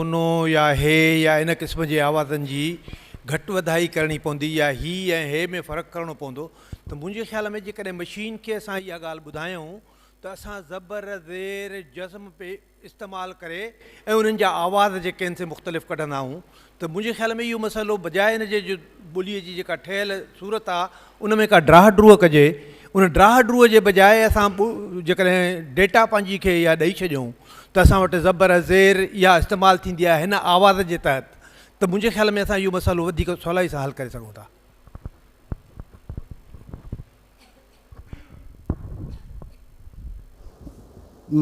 اونو يا هي يا ان قسم جي آوازن جي گهٽ وڌائي ڪرڻي پوندي يا هي ۽ هي ۾ فرق ڪرڻو پوندو ته منهنجي خيال ۾ جيڪڏهن مشين کي اسان اها ڳالهه ٻڌايون ته اسان زبر، زير، جزم پي استعمال ڪري ۽ انهن جا آواز جيڪي آهن سي مختلف ڪڍندا آهيون ته منهنجي خيال ۾ اهو مسئلو بجاء ان جي جو ٻوليء جي جيڪا ٺهيل صورت آهي ان ۾ ڪا ڊراهه ڊروهه ڪجي ان ڊراهه ڊروهه جي بجاء اسان جيڪڏهن ڊيٽا پنهنجي کي اها ڏئي ڇڏيون ته اسان وٽ زبر زير اها استعمال ٿيندي آهي هن آواز جي تحت ته منهنجي خيال ۾ اسان اهو مسئلو وڌيڪ سولائي سان حل ڪري سگهون ٿا.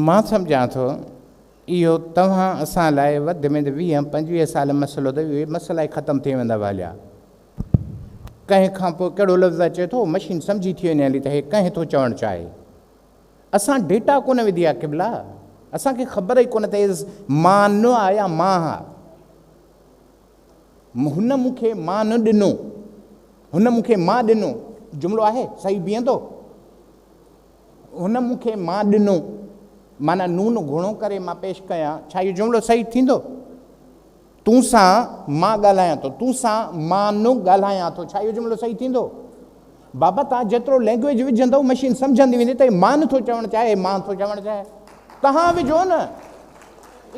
مان سمجهان ٿو اهو توهان اسان لاء وڌ ۾ وڌ 20 25 سال مسئلو ته اهي مسئلا ئي ختم ٿي ويندا هليا. ڪنهن کان پوء ڪهڙو لفظ اچي ٿو مشين سمجهي ٿي وڃي هلي ته هي ڪنهن ٿو چوڻ چاهي. اسان ڊيٽا ڪونه وڌي آ قبلا اسان کي خبر ئي ڪونه ته هي مان نه آ يا مان آ. هن مون کي مان نه ڏنو هن مون کي مان ڏنو جملو آهي صحيح بيهندو؟ هن مون کي مان ڏنو معنيٰ نون گهڻو ڪري مان پيش ڪيان ڇا اهو جملو صحيح ٿيندو؟ تون سان مان ڳالهايان ٿو. تون سان مان نه ڳالهايان ٿو. ڇا اهو جملو صحيح ٿيندو؟ بابا توهان جيترو لينگويج وجهندؤ مشين سمجهندي ويندي ته هي مان ٿو چوڻ چاهي هي مان ٿو چوڻ چاهي. توهان وجهو نه.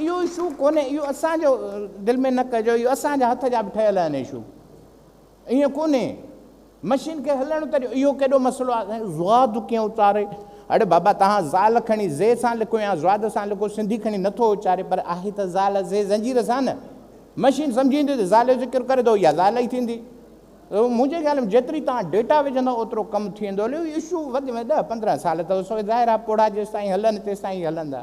اهو اشو ڪونهي. اهو اسان جو دل ۾ نه ڪجو. اهو اسان جا هٿ جا به ٺهيل آهن اشو. ائين ڪونهي. مشين کي هلڻ ته ڏيو. اهو ڪيڏو مسئلو آهي سائين زواد ڪيئن اچاري. اڙي بابا توهان زال کڻي زي سان لکو يا زواد سان لکو سنڌي کڻي نٿو اچاري پر آهي ته زال زي زنجير سان نه. مشين سمجهي ايندي ته زال جو ذڪر ڪري ٿو اها زال ئي ٿيندي. منهنجي خيال ۾ جيتري توهان ڊيٽا وجهندؤ اوترو ڪم ٿي ويندو. هليو اشو وڌ ۾ 10 15 سال اٿو سو ظاهر آهي پوڙها جيستائين هلن تيستائين هلندا.